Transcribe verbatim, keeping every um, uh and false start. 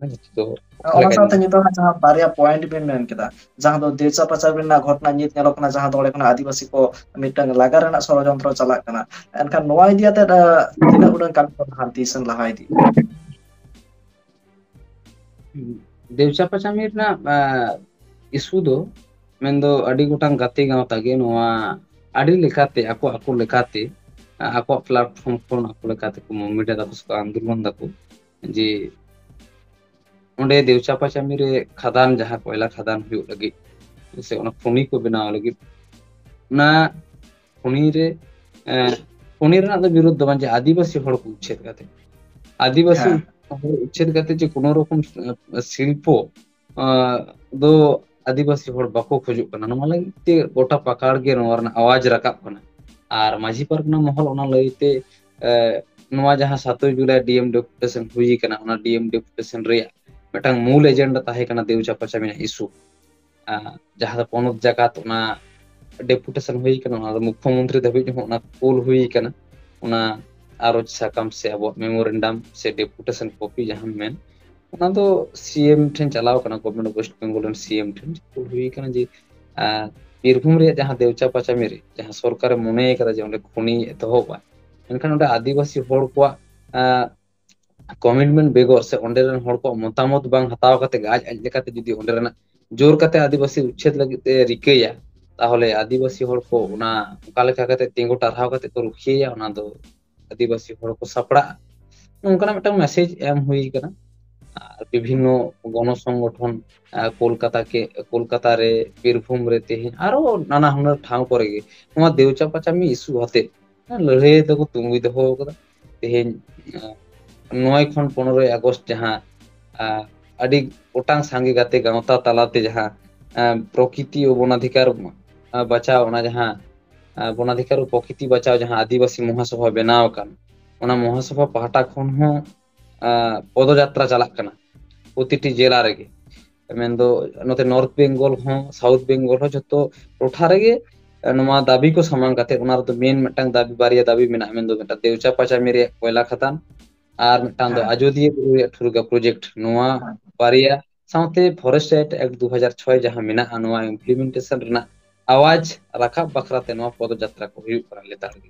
ᱡᱚᱛᱚ ᱚᱱᱟ ᱥᱟᱶᱛᱮ ᱱᱤᱛᱚᱜ ᱡᱟᱦᱟᱸ ᱵᱟᱨᱭᱟ ᱯᱚᱭᱮᱱᱴ ᱵᱮᱱ ᱢᱮᱱ ᱠᱮᱫᱟ, ᱡᱟᱦᱟᱸ ᱫᱚ ᱫᱮᱣᱪᱟ ᱯᱟᱪᱟᱨ ᱨᱮᱱᱟᱜ ᱜᱷᱚᱴᱚᱱᱟ ᱧᱮᱞ ᱧᱮᱞᱚᱜ ᱠᱟᱱᱟ, ᱡᱟᱦᱟᱸ ᱫᱚ ᱚᱸᱰᱮ ᱠᱷᱚᱱᱟᱜ ᱟᱹᱫᱤᱵᱟᱹᱥᱤ ᱠᱚ ᱢᱤᱫᱴᱟᱝ ᱞᱟᱜᱟ ᱨᱮᱱᱟᱜ ᱥᱚᱲᱚᱡᱚᱱᱛᱨᱚ ᱪᱟᱞᱟᱜ ᱠᱟᱱᱟ, ᱮᱱᱠᱷᱟᱱ ᱱᱚᱣᱟ ᱤᱫᱤ ᱠᱟᱛᱮ ᱛᱤᱱᱟᱹᱜ ᱩᱰᱟᱹᱝ ᱠᱟᱹᱢᱤ ᱠᱚ ᱞᱟᱦᱟᱱᱛᱤ ᱥᱮᱱ ᱞᱟᱦᱟ ᱤᱫᱤ? ᱫᱮᱣᱪᱟ ᱯᱟᱪᱟᱢᱤ ᱨᱮᱱᱟᱜ ᱤᱥᱩ ᱫᱚ ᱢᱮᱱᱫᱚ ᱟᱹᱰᱤ ᱜᱚᱴᱟᱝ ᱜᱟᱛᱮ ᱜᱟᱶᱛᱟ ᱜᱮ ᱱᱚᱣᱟ ᱟᱹᱰᱤ ᱞᱮᱠᱟᱛᱮ ᱟᱠᱚ ᱟᱠᱚ ᱞᱮᱠᱟᱛᱮ ᱟᱠᱚᱣᱟᱜ ᱯᱞᱟᱴᱯᱷᱚᱨᱢ ᱠᱷᱚᱱ ᱟᱠᱚ ᱞᱮᱠᱟᱛᱮ ᱠᱚ ᱢᱩᱵᱷᱢᱮᱱᱴ ᱮᱫᱟ ᱠᱚ ᱥᱮ ᱠᱚ ᱟᱱᱫᱳᱞᱚᱱ ᱫᱟᱠᱚ ᱡᱮ ᱚᱸᱰᱮ ᱫᱮᱣᱪᱟ ᱯᱟᱪᱟᱢᱤ ᱨᱮ ᱠᱷᱟᱫᱟᱱ, ᱡᱟᱦᱟᱸ ᱠᱚᱭᱞᱟ ᱠᱷᱟᱫᱟᱱ ᱦᱩᱭᱩᱜ ᱞᱟᱹᱜᱤᱫ ᱥᱮ ᱚᱱᱟ ᱠᱷᱚᱱᱤ ᱠᱚ ᱵᱮᱱᱟᱣ ᱞᱟᱹᱜᱤᱫ, ᱚᱱᱟ ᱠᱷᱚᱱᱤ ᱨᱮ ᱠᱷᱚᱱᱤ ᱨᱮᱱᱟᱜ ᱫᱚ ᱵᱤᱨᱳᱫᱷ ᱫᱚ ᱵᱟᱝ, ᱡᱮ ᱟᱹᱫᱤᱵᱟᱹᱥᱤ ᱦᱚᱲ ᱠᱚ ᱩᱪᱪᱷᱮᱫ ᱠᱟᱛᱮ, ᱟᱹᱫᱤᱵᱟᱹᱥᱤ ᱦᱚᱲ ᱩᱪᱪᱷᱮᱫ ᱠᱟᱛᱮ ᱡᱮ ᱠᱳᱱᱳ ᱨᱚᱠᱚᱢ ᱥᱤᱞᱯᱚ ᱫᱚ ᱟᱹᱫᱤᱵᱟᱹᱥᱤ ᱦᱚᱲ ᱵᱟᱠᱚ ᱠᱷᱚᱡᱚᱜ ᱠᱟᱱᱟ᱾ ᱱᱚᱣᱟ ᱞᱟᱹᱜᱤᱫ ᱛᱮ ᱜᱚᱴᱟ ᱯᱟᱠᱟᱲ ᱜᱮ ᱱᱚᱣᱟ ᱨᱮᱱᱟᱜ ᱟᱣᱟᱡᱽ ᱨᱟᱠᱟᱵ ᱠᱟᱱᱟ᱾ ᱟᱨ ᱢᱟᱹᱡᱷᱤ ᱯᱟᱨᱜᱟᱱᱟ ᱢᱚᱦᱚᱞ ᱚᱱᱟ ᱞᱟᱹᱭᱛᱮ ᱱᱚᱣᱟ ᱡᱟᱦᱟᱸ ᱥᱟᱛᱳᱭ ᱡᱩᱞᱟᱭ ᱰᱤ ᱮᱢ ᱰᱮᱯᱩᱴᱮᱥᱚᱱ ᱦᱩᱭ ᱠᱟᱱᱟ, ᱚᱱᱟ ᱰᱤ ᱮᱢ ᱰᱮᱯᱩᱴᱮᱥᱚᱱ ᱨᱮᱭᱟᱜ ᱢᱤᱫᱴᱟᱝ ᱢᱩᱞ ᱮᱡᱮᱱᱰᱟ ᱛᱟᱦᱮᱸ ᱠᱟᱱᱟ ᱫᱮᱣᱪᱟ ᱯᱟᱪᱟᱢᱤ ᱨᱮᱱᱟᱜ ᱤᱥᱩ, ᱡᱟᱦᱟᱸ ᱫᱚ ᱯᱚᱱᱚᱛ ᱡᱟᱠᱟᱛ ᱚᱱᱟ ᱰᱮᱯᱩᱴᱮᱥᱚᱱ ᱦᱩᱭ ᱠᱟᱱᱟ, ᱚᱱᱟ ᱫᱚ ᱢᱩᱠᱠᱷᱚᱢᱚᱱᱛᱨᱤ ᱫᱷᱟᱹᱵᱤᱡ ᱦᱚᱸ ᱚᱱᱟ ᱠᱳᱞ ᱦᱩᱭ ᱠᱟᱱᱟ᱾ ᱚᱱᱟ ᱟᱨᱚᱡᱽ ᱥᱟᱠᱟᱢ ᱥᱮ ᱟᱵᱚᱣᱟᱜ ᱢᱮᱢᱳᱨᱮᱱᱰᱟᱢ ᱥᱮ ᱰᱮᱯᱩᱴᱮᱥᱚᱱ ᱠᱚᱯᱤ ᱡᱟᱦᱟᱸ ᱢᱮᱱ, ᱚᱱᱟ ᱫᱚ ᱥᱤ ᱮᱢ ᱴᱷᱮᱱ ᱪᱟᱞᱟᱣ ᱠᱟᱱᱟ, ᱜᱚᱵᱷᱚᱨᱱᱢᱮᱱᱴ ᱚᱯᱷ ᱳᱭᱮᱥᱴ ᱵᱮᱝᱜᱚᱞ ᱨᱮᱱ ᱥᱤ ᱮᱢ ᱴᱷᱮᱱ ᱠᱳᱞ ᱦᱩᱭ ᱠᱟᱱᱟ ᱡᱮ ᱵᱤᱨᱵᱷᱩᱢ ᱨᱮᱭᱟᱜ ᱡᱟᱦᱟᱸ ᱫᱮᱣᱪᱟ ᱯᱟᱪᱟᱢᱤ ᱨᱮ ᱡᱟᱦᱟᱸ ᱥᱚᱨᱠᱟᱨᱮ ᱢᱚᱱᱮ ᱠᱟᱫᱟ ᱡᱮ ᱚᱸᱰᱮ ᱠᱷᱚᱱᱤ ᱮᱛᱚᱦᱚᱵᱟ, ᱢᱮᱱᱠᱷᱟᱱ ᱚᱸᱰᱮ ᱟᱹᱫᱤᱵᱟᱹᱥᱤ ᱦᱚᱲ ᱠᱚᱣᱟᱜ ᱠᱚᱢᱤᱴᱢᱮᱱᱴ ᱵᱮᱜᱚᱨ ᱥᱮ ᱚᱸᱰᱮ ᱨᱮᱱ ᱦᱚᱲ ᱠᱚᱣᱟᱜ ᱢᱚᱛᱟᱢᱚᱛ ᱵᱟᱝ ᱦᱟᱛᱟᱣ ᱠᱟᱛᱮ ᱜᱮ ᱟᱡ ᱟᱡ ᱞᱮᱠᱟᱛᱮ ᱡᱩᱫᱤ ᱚᱸᱰᱮ ᱨᱮᱱᱟᱜ ᱡᱳᱨ ᱠᱟᱛᱮ ᱟᱹᱫᱤᱵᱟᱹᱥᱤ ᱩᱪᱪᱷᱮᱫ ᱞᱟᱹᱜᱤᱫ ᱛᱮ ᱨᱤᱠᱟᱹᱭᱟ, ᱛᱟᱦᱚᱞᱮ ᱟᱹᱫᱤᱵᱟᱹᱥᱤ ᱦᱚᱲ ᱠᱚ ᱚᱱᱟ ᱚᱠᱟ ᱞᱮᱠᱟ ᱠᱟᱛᱮ ᱛᱤᱸᱜᱩ ᱴᱟᱨᱦᱟᱣ ᱠᱟᱛᱮ ᱠᱚ ᱨᱩᱠᱷᱤᱭᱟᱹᱭᱟ, ᱚᱱᱟ ᱫᱚ ᱟᱹᱫᱤᱵᱟᱹᱥᱤ ᱦᱚᱲ ᱠᱚ ᱥᱟᱯᱲᱟᱜᱼᱟ᱾ ᱱᱚᱝᱠᱟᱱᱟᱜ ᱢᱤᱫᱴᱟᱝ ᱢᱮᱥᱮᱡᱽ ᱮᱢ ᱦᱩᱭ ᱠᱟᱱᱟ᱾ ᱟᱨ ᱵᱤᱵᱷᱤᱱᱱᱚ ᱜᱚᱱᱚ ᱥᱚᱝᱜᱚᱴᱷᱚᱱ ᱠᱳᱞᱠᱟᱛᱟ ᱠᱮ ᱠᱳᱞᱠᱟᱛᱟ ᱨᱮ, ᱵᱤᱨᱵᱷᱩᱢ ᱨᱮ, ᱛᱮᱦᱮᱧ ᱟᱨᱚ ᱱᱟᱱᱟ ᱦᱩᱱᱟᱹᱨ ᱴᱷᱟᱶ ᱠᱚᱨᱮ ᱜᱮ ᱱᱚᱣᱟ ᱫᱮᱣᱪᱟ ᱯᱟᱪᱟᱢᱤ ᱤᱥᱩ ᱟᱛᱮ ᱞᱟᱹᱲᱦᱟᱹᱭ ᱫᱚᱠᱚ ᱛᱩᱸᱜᱩᱭ ᱫᱚᱦᱚ ᱠᱟᱫᱟ᱾ ᱛᱮᱦᱮᱧ ᱱᱚᱭ ᱠᱷᱚᱱ ᱯᱚᱱᱨᱚᱭ ᱟᱜᱚᱥᱴ ᱡᱟᱦᱟᱸ ᱟᱹᱰᱤ ᱜᱚᱴᱟᱝ ᱥᱟᱸᱜᱮ ᱜᱟᱛᱮ ᱜᱟᱶᱛᱟ ᱛᱟᱞᱟᱛᱮ ᱡᱟᱦᱟᱸ ᱯᱨᱚᱠᱤᱛᱤ ᱚ ᱵᱚᱱᱟᱫᱷᱤᱠᱟᱨ ᱵᱟᱪᱟᱣ, ᱚᱱᱟ ᱡᱟᱦᱟᱸ ᱵᱚᱱᱟᱫᱷᱤᱠᱟᱨ ᱚ ᱯᱨᱚᱠᱤᱛᱤ ᱵᱟᱪᱟᱣ ᱡᱟᱦᱟᱸ ᱟᱹᱫᱤᱵᱟᱹᱥᱤ ᱢᱚᱦᱟᱥᱚᱵᱷᱟ ᱵᱮᱱᱟᱣ ᱟᱠᱟᱱ, ᱚᱱᱟ ᱢᱚᱦᱟᱥᱚᱵᱷᱟ ᱯᱟᱦᱴᱟ ᱠᱷᱚᱱ ᱦᱚᱸ ᱯᱚᱫᱚᱡᱟᱛᱨᱟ ᱪᱟᱞᱟᱜ ᱠᱟᱱᱟ ᱯᱨᱚᱛᱤᱴᱤ ᱡᱮᱞᱟ ᱨᱮᱜᱮ᱾ ᱢᱮᱱᱫᱚ ᱱᱚᱛᱮ ᱱᱚᱨᱛᱷ ᱵᱮᱝᱜᱚᱞ ᱦᱚᱸ, ᱥᱟᱣᱩᱛᱷ ᱵᱮᱝᱜᱚᱞ ᱦᱚᱸ ᱡᱷᱚᱛᱚ ᱴᱚᱴᱷᱟ ᱨᱮᱜᱮ ᱱᱚᱣᱟ ᱫᱟᱹᱵᱤ ᱠᱚ ᱥᱟᱢᱟᱝ ᱠᱟᱛᱮ, ᱚᱱᱟ ᱨᱮᱫᱚ ᱢᱮᱱ ᱢᱤᱫᱴᱟᱝ ᱫᱟᱹᱵᱤ, ᱵᱟᱨᱭᱟ ᱫᱟᱹᱵᱤ ᱢᱮᱱᱟᱜᱼᱟ, ᱢᱮᱱᱫᱚ ᱢᱤᱫᱴᱟᱝ ᱫᱮᱣᱪᱟ ᱯᱟᱪᱟᱢᱤ ᱨᱮᱭᱟᱜ ᱠᱚᱭᱞᱟ ᱠᱷᱟᱫᱟᱱ ᱟᱨ ᱢᱤᱫᱴᱟᱝ ᱫᱚ ᱟᱡᱚᱫᱤᱭᱟᱹ ᱵᱩᱨᱩ ᱨᱮᱭᱟᱜ ᱴᱷᱩᱨᱜᱟ ᱯᱨᱚᱡᱮᱠᱴ, ᱱᱚᱣᱟ ᱵᱟᱨᱭᱟ ᱥᱟᱶᱛᱮ ᱯᱷᱚᱨᱮᱥᱴ ᱨᱟᱭᱤᱴ ᱮᱠᱴ ᱫᱩ ᱦᱟᱡᱟᱨ ᱪᱷᱚᱭ ᱡᱟᱦᱟᱸ ᱢᱮᱱᱟᱜᱼᱟ, ᱱᱚᱣᱟ ᱤᱢᱯᱞᱤᱢᱮᱱᱴᱮᱥᱚᱱ ᱨᱮᱱᱟᱜ ᱟᱣᱟᱡᱽ ᱨᱟᱠᱟᱵ ᱵᱟᱠᱷᱨᱟ ᱛᱮ ᱱᱚᱣᱟ ᱯᱚᱫᱚᱡᱟᱛᱨᱟ ᱠᱚ ᱦᱩᱭᱩᱜ ᱠᱟᱱᱟ ᱞᱮᱛᱟᱲ ᱜᱮ᱾